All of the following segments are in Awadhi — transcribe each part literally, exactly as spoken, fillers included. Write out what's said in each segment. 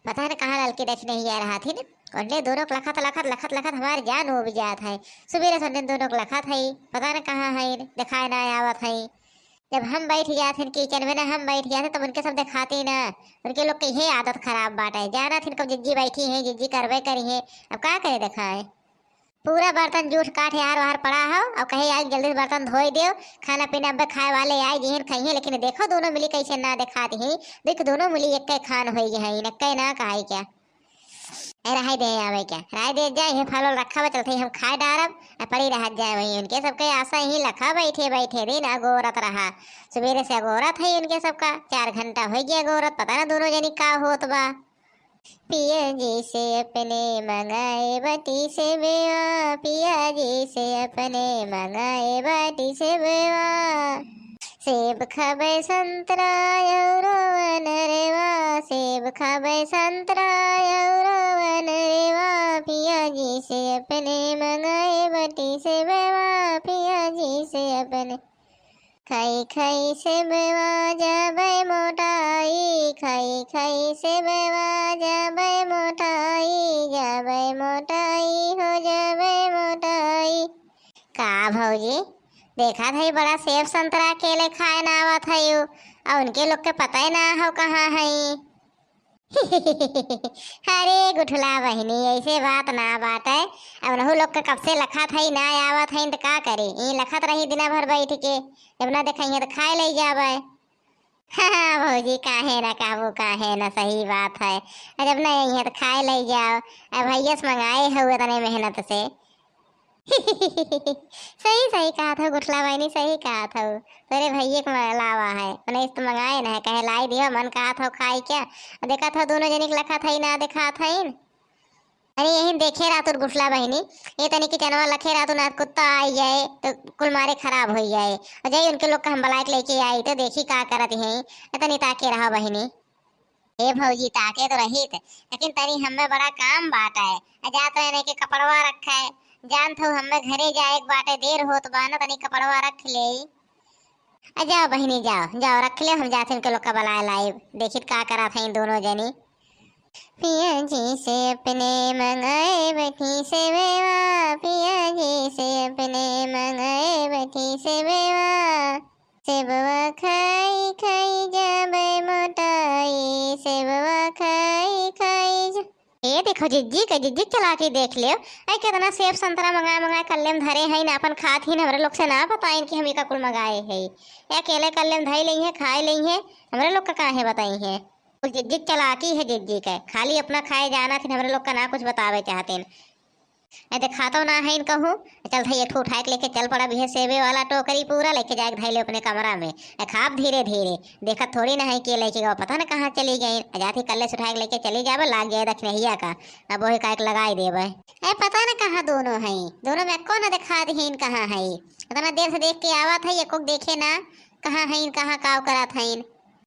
पता न कहाँ ललकी दखिनहिया रहत हीं। उनने दोनों के लखत, लखत, लखत, लखत हमार जान उब जात है। सुबेरे से उनने दोनों के लखत है, पता न कहाँ है, देखाए ना आवत है। जब हम बैठ जात हैं किचन में ना, हम बैठ जात हैं, तब उनके सब देखाती ना। उनके लोग के इहे आदत खराब बाटे। जानत हैं कब जिज्जी बैठी हैं, जिज्जी करबे करी हैं। अब का करे देखाए? पूरा बर्तन जूठ काठ यार वार पड़ा हो, और कहे आई जल्दी से बर्तन धोई देव, खाना पीना अब्बे खाए वाले आई जिहन खइहें, लेकिन देखो दोनों मिली कैसे ना देखाती हैं। देख दोनों मिली एक्के खान होई गई हैं, एक्के ना कहाई क्या? ए, रहाई दे आवे क्या? रहाई दे जाए, ये फल उल रखा हुआ चलते ही हम खाए डारब, आ पड़ी रहत जाए वहीं। उनके सबके आशा ही लखा बैठे बैठे दिन अगोरत रहा। सुबेरे से अगोरत है उनके सबका, चार घंटा हो गया अगोरत, पता ना दोनों जनी का होत बा। पिया जी से अपने मंगाए बटी से बेवा, पिया जी से अपने मंगाए बटी से बेवा। सेब खाबे संतरा औरो अनरवा, सेब खाबे संतरा औरो अनरवा, पिया जी से अपने मंगाए बटी से बेवा, पिया जी से अपने। खाई खाई सेबवा जाबे मोटाई, खाई खाई सेबवा जाबे मोटाई, जाबे मोटाई हो जाबे मोटाई। का भौजी, देखत हई बड़ा सेब संतरा अकेले खाए ना आवत हई, और उनके लोग के पता ही ना हो कहाँ हई। अरे गुठला बहिनी, ऐसे बात ना बाटे। अब उनहू लोग के कब से लखत हई, ना आवत हई, त का करी? ई लखत रही दिना भर बैठ के, जब ना देखइहें त खाए लई जाबे। हाँ भौजी, काहे ना कहबू, काहे ना, सही बात है। और जब ना अइहें त खाए लई जाओ। अब भैया से मंगाए हऊ इतने मेहनत से। सही सही कहत हऊ गुठला बहिनी, सही कहत हऊ। तोरे भैये के लावा है, उन्हें तो मंगाए ना है, कहे लाई दियो, मन कहत हऊ खाई क्या। और देखत हऊ दोनों जनी के लखत हई ना देखात हईन। अरे यही देखे रातुर गुठला बहिनी, ये तनी किचनवा लखे रातुर ना कुत्ता आई जाए तो कुल मारे खराब हो जाए। और जाई उनके लोग का हम बलाए के लेके आई तो देखी का करत हैं। तनी ताके रहा बहिनी। ए भौजी, ताके तो रहित, लेकिन तनी हमें बड़ा काम बाटे। आ जात रहने के कपड़वा रखे, जानत हऊ हमें घरे जाए के बाटे, देर होत बा ना, तनी कपड़वा रख ले। आ जाओ बहिनी, जाओ, जाओ, रख ले, हम जात हैं उनके लोग का बलाए लाइब, देखित का करत हैं दोनों जनी। पिया जी से अपने मंगाए बटी से बेवा, पिया जी से अपने मंगाए बटी से बेवा। सेबवा खाई खाई जाबे मोटाई, सेबवा खाई खाई जा-। ए देखो जिज्जी के, जिज्जी के चला के देख लेव। ए केतना सेब संतरा मंगाए मंगाए कल्ले में धरे हैं ना, अपन खात ही हमरे लोग से ना बताइन कि हम इका कुल मंगाए है। या अकेले कल्ले में धई लई है, खाए लई है, हमरे लोग का काहे बताई है? कुल जिज्जी के चलाकी है जिज्जी के, खाली अपना खाए जाना थी, हमरे लोग का ना कुछ बतावे चाहते हैं। ए, देखातो ना है इनकहू। चल भाई, एक ठो उठाए के लेके चल पड़ा, बिहे सेबे वाला टोकरी पूरा लेके जाए के धइले अपने कमरा में। ए, खाब धीरे धीरे, देखत थोड़ी ना है कि लेके गवा, पता ना कहाँ चली गई। ए, जात ही कल्ले से उठाए के लेके चली जाबे, लाग जाए दखिनहिया का, अब वही काहे के लगाई देबे। ए, पता ना कहाँ दोनों हैं, दोनों में एको ना देखा दिहीन कहाँ है। इतना देर से देख के आवत है, एको देखे ना कहाँ है, कहाँ काव करत है।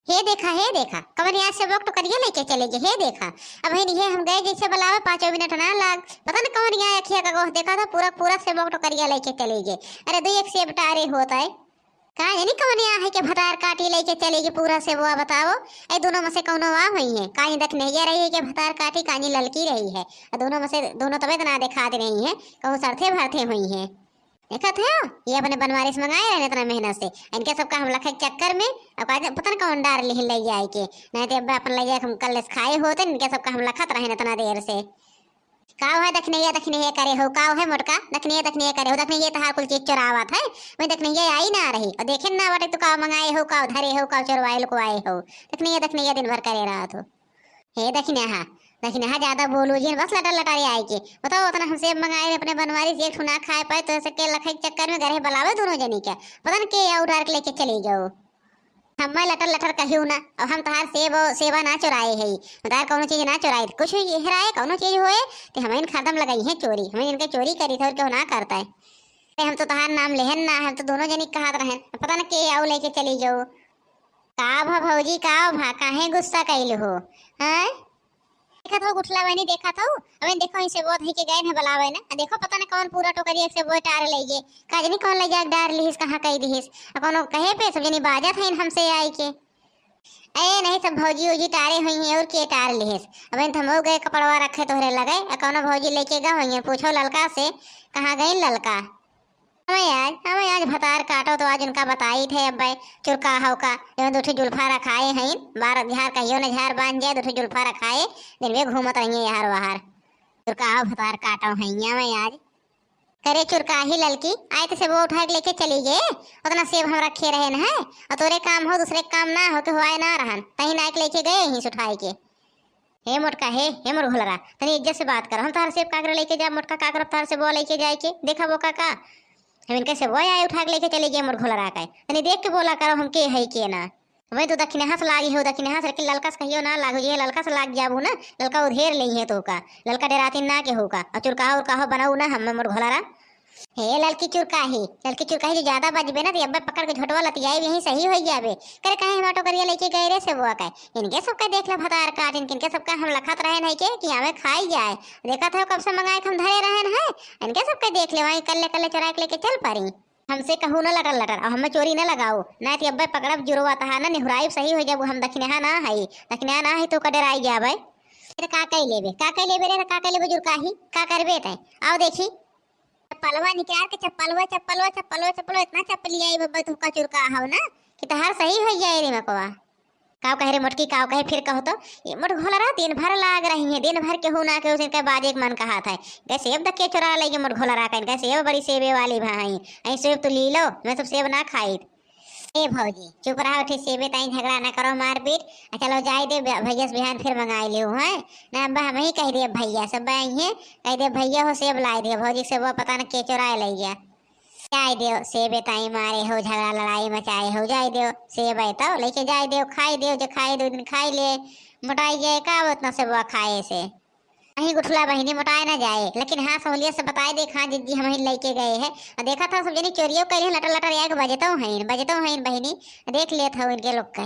हे देखा, हे देखा, कवनिया से बोक टोकरिया लेके चले गए। हे देखा, अब हे नहीं, हम गए जैसे बुलावे, पाँचों मिनट ना लाग। पता न कवनिया अखिया का गोह देखा था, पूरा पूरा से बोक टोकरिया लेके चले गए। अरे दो एक सेब टारे होता है। का जानी कवनिया है के भतार काटी लेके चले गए पूरा सेबवा, बताओ। ए दोनों में से कौनो वा हुई है, कानी दखिनहिया रही है के भतार काटी, कानी ललकी रही है। आ दोनों में से दोनों तबे तो ना दिखात रही है, कहूँ सरथे भरथे हुई है। देखत है, ये अपने बनवारी से मंगाए रहे इतना मेहनत से। इनके सबका हम लखे के चक्कर में, अब का पता न कौन डार लिहिन ले जाए के। नहीं तो अब अपन ले जाए, हम कल से खाए होते, इनके सबका हम लखत रहे इतना देर से। काव है दखिनहिया, दखिनहिया करे हो, काव है मोटका, दखिनहिया, दखिनहिया करे हो, दखिनहिया तहार कुल चीज चोरावत है। मैं दखिनहिया आई ना रही, और देखे ना बाटे तू काव मंगाए हो, काव धरे हो, काव चोरवाए लुकवाए हो। दखिनहिया, दखिनहिया दिन भर करे रहत हो। हे दखिनहा, दखिनहा, ज्यादा बोलू जिन, बस लटर लटारे आए के। बताओ, उतना हम सेब मंगाए रहे अपने बनवारी से, एक ठो ना खाए पाए, तो ऐसे के लखे के चक्कर में घरे बुलावे दोनों जनी के। पता न के और डार के लेके चली गयो। हमें लटर लटर कहियो ना, और हम तहार सेब और सेवा ना चुराए है, तहार कौनो चीज ना चुराए, कुछ हेराए, कौनो चीज होए, तो हमें इन खरदम लगाई है चोरी, हमें इनके चोरी करी था और क्यों ना करता है। अरे हम तो तहार नाम लेहन ना, हम तो दोनों जनी कहत रहन, पता न के आओ लेके चली गयो। का भा भौजी, का भा, काहे गुस्सा कइल हो? हैं? देखत हो गुठला बहिनी, देखत हो? अबे देखो, इसे वो धई के गए हैं बुलावे ना। आ देखो, पता न कौन पूरा टोकरिया से वो टार ले गए। का जानी कौन ले जाके डार लिहिस, कहाँ कई दिहिस। आ कौनो कहे पे सब जनी बाजत हैं हमसे आई के। ए, नहीं, सब भौजी उजी टारे हुई हैं, और के टार लिहिस? अबे तो हम हो गए कपड़वा रखे तोहरे लगे, आ कौनो भौजी लेके गा हुई हैं, पूछो ललका से, कहाँ गई ललका? हमें आज, हमें आज भतार काटो तो आज उनका बताई थे, अब्बे चुरकाहो का, जो दो ठो जुल्फा रखाए हैं, बार झार कहियो न झार बांध जाए, दो ठो जुल्फा रखाए, दिन में घूमत रहिए यार बाहर। चुरकाहो भतार काटो हैं, हमें आज। करे चुरकाही ललकी, आए तो सेबवा उठा के लेके चली गए। उतना सेब हम रखे रहे न है, और तोरे काम हो, दूसरे के काम ना हो, के हुआए ना रहन, तहीं ना के लेके गए यहीं से उठाए के। हे मोटका, हे, हे मोर घोलरा, तनी इज्जत से बात कर। हम तोहर सेब काकरे लेके जाब मोटका, काकरे तोहर सेबवा लेके जाए के? देखा वो काका, हम इनके सेबवा आए उठा के लेके चली गए मोर घोलरा का। तनी देख के बोला करो हम के है के ना। वही तो दखिनहा से लागी हो, दखिनहा से, लेकिन ललका से कहियो ना लागो, जे ललका से लाग जाबू ना, ललका उधेर लेइहे तोहका, ललका डेरातिन ना केहू का, और चुरकाहो उरकाहो बनाऊ ना हमें मोर घोलरा। हे ललकी चुरकाही, ललकी चुरकाही, जो ज्यादा बजबे ना तो अब्बे पकड़ के झोटवा लतियाई यहीं सही हो जाबे। करे काहे हमार टोकरिया लेके गए रे सेबवा का? इनके सबका देख ले भतार काट, इनके सबका हम लखत रहे नहीं के कि हमें खाई जाए। देखत हो कब से मंगाए के हम धरे रहन है, इनके सबका देख ले, वहीं कल्ले कल्ले चुरा के लेके चल पड़ी। हमसे कहू ना लटर लटर, और हमें चोरी ना लगाओ, ना तो अब्बे पकड़ब जुरवा तहा ना निहुराइब सही हो जाबू। हम दखिनहा ना हई, दखिनहा ना हई तो का डेराई जाबे। फिर का कई लेबे, का कई लेबे रे, का कई लेबे जुरकाही, का करबे तै? आओ देखी। चप्पलवा निकाल के, चप्पलवा, चप्पलवा, चप्पलवा, चप्पलवा, इतना चप्पल लियाई बब्बा, तू का चुरकाहो ना कि तहार सही हो जाए रे मकवा। काव कहे रे मोटकी, काव कहे, फिर कहो तो। ये मोट घोलरा दिन भर लाग रही है, दिन भर केहू ना केहू से इनका बाजे के मन कहा था। इनका सेब दके चुरा लेगी मोट घोलरा का, इनका सेब बड़ी सेबे वाली भाई, अहीं सेब तो ली लो, मैं सब सेब ना खाई। ए भौजी, चुप रहो, उठे सेबे ताई झगड़ा ना करो, मारपीट। आ चलो जाए दे, भ-, भैया से बिहान फिर मंगाई लियो, हैं? ना अब्बा हम ही कह दिए भैया, सब आई हैं, कह दिए भैया हो सेब लाई दिए, भौजी के सेबवा पता न के चुराए लइ गया। जाए दियो, सेबे ताई मारे हो, झगड़ा लड़ाई मचाए हो, जाए दियो, सेब है तो लेके जाए दियो, खाए दियो, जो खाए दो दिन खाए ले, मोटाई जाए का उतना सेबवा खाए से। नहीं गुठला बहिनी मोटाए ना जाए, लेकिन हाँ सहूलियत से बताए दे, हाँ जिज्जी हम ही लेके गए हैं। और देखा था सब जनी चोरियो कैले हैं, लटर लटर एक बजतो हैं, बजतो हैं बहिनी, देख लेत हो इनके लोग के।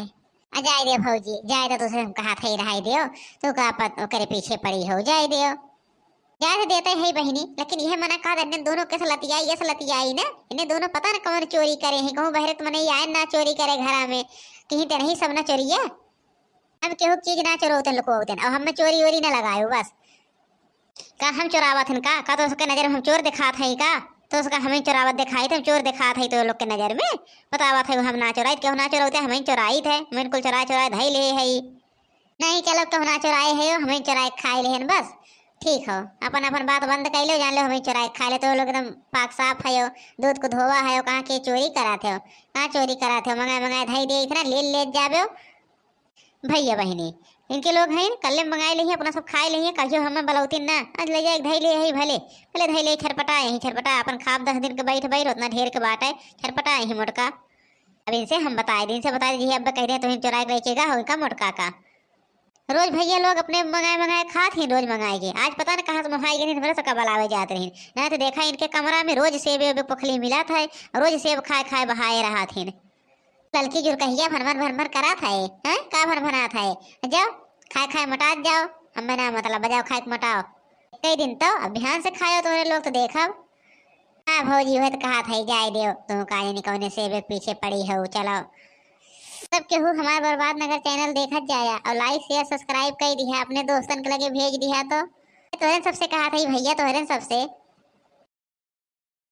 आ जाए दे भौजी, जाए दे, तुसे हम कहा था ही रहाई दियो, तू का पत-, ओकरे पीछे पड़ी हो, जाए दियो। जाए तो देते हैं बहिनी, लेकिन यह मना कहा था, इन्हें दोनों कैसे लतियाई, ऐसे लतियाई ना, इन्हें दोनों पता न कौन चोरी करे हैं, कहूँ बहरे तो मने आए ना चोरी करे घरा में, कहीं ते नहीं सब ना चोरिया। हम केहू चीज ना चोरौतन लुकौतन, और हमें चोरी वोरी ना लगायो बस। का हम चोरावत हन का? का तो उसके नजर में हम चोर दिखात हई का? तो उसका हमें चोरावत दिखाई थे, हम चोर दिखात हई तो लोग के नजर में बतावत है हम ना चोराई, केहू ना चोरौते, हमें चोराई थे, हमें कुल चोरा चोरा धई ले हई। नहीं चलो, केहू ना चोराए है, हमें चोराए खाए लेहन बस। ठीक हो, अपन अपन बात बंद कर लो, जान लो हमें चोराए खा ले तो लोग एकदम पाक साफ है, दूध को धोवा है, कहाँ के चोरी कराते हो, कहाँ चोरी कराते हो, मंगाए मंगाए धई दे इतना ले ले जाबे। भैया बहिनी, इनके लोग हैं, कल्ले मंगाए लेही, अपना सब खाए लेही, कहियो हमें बलौती ना, आज ले जाए धई ले ही भले, भले धई ले छटपटा, यहीं छटपटा, अपन खाब दस दिन के बैठ बैठ, उतना ढेर के बाटे, छटपटा यहीं मोटका। अब इनसे हम बताए दे, इनसे बताए दे, अब कह दे, तुम चुराए के लेके गा हो इनका मोटका का। रोज भैया लोग अपने मंगाए मंगाए खात ही, रोज मंगाए के। आज पता न कहाँ से मोहाई गए, हमरा सबका बलावे जात रही। ना तो देखा इनके कमरा में रोज सेबे उबे पोखली मिलत है, रोज सेब खाए खाए बहाए रहत ही। ललकी जुरकहिया भनभन भनभन करत है, हैं? का भनभनात है? जाओ, खाए खाए मोटात जाओ, हमें ना मतलब, बजाओ खाए के मोटाओ। कई दिन तो अब ध्यान से खायो तोहरे लोग तो देखब। हाँ भौजी, वह तो कहा था, जाए दियो, तू का जानी कौने सेबे के पीछे पड़ी हो, चलो। सब केहू हमार बर्बाद नगर चैनल देखत जाया और like, share, subscribe कर दिया, अपने दोस्तन के लगे भेज दिया तो। तोहरे सबसे कहा था भैया, तोहरे सबसे।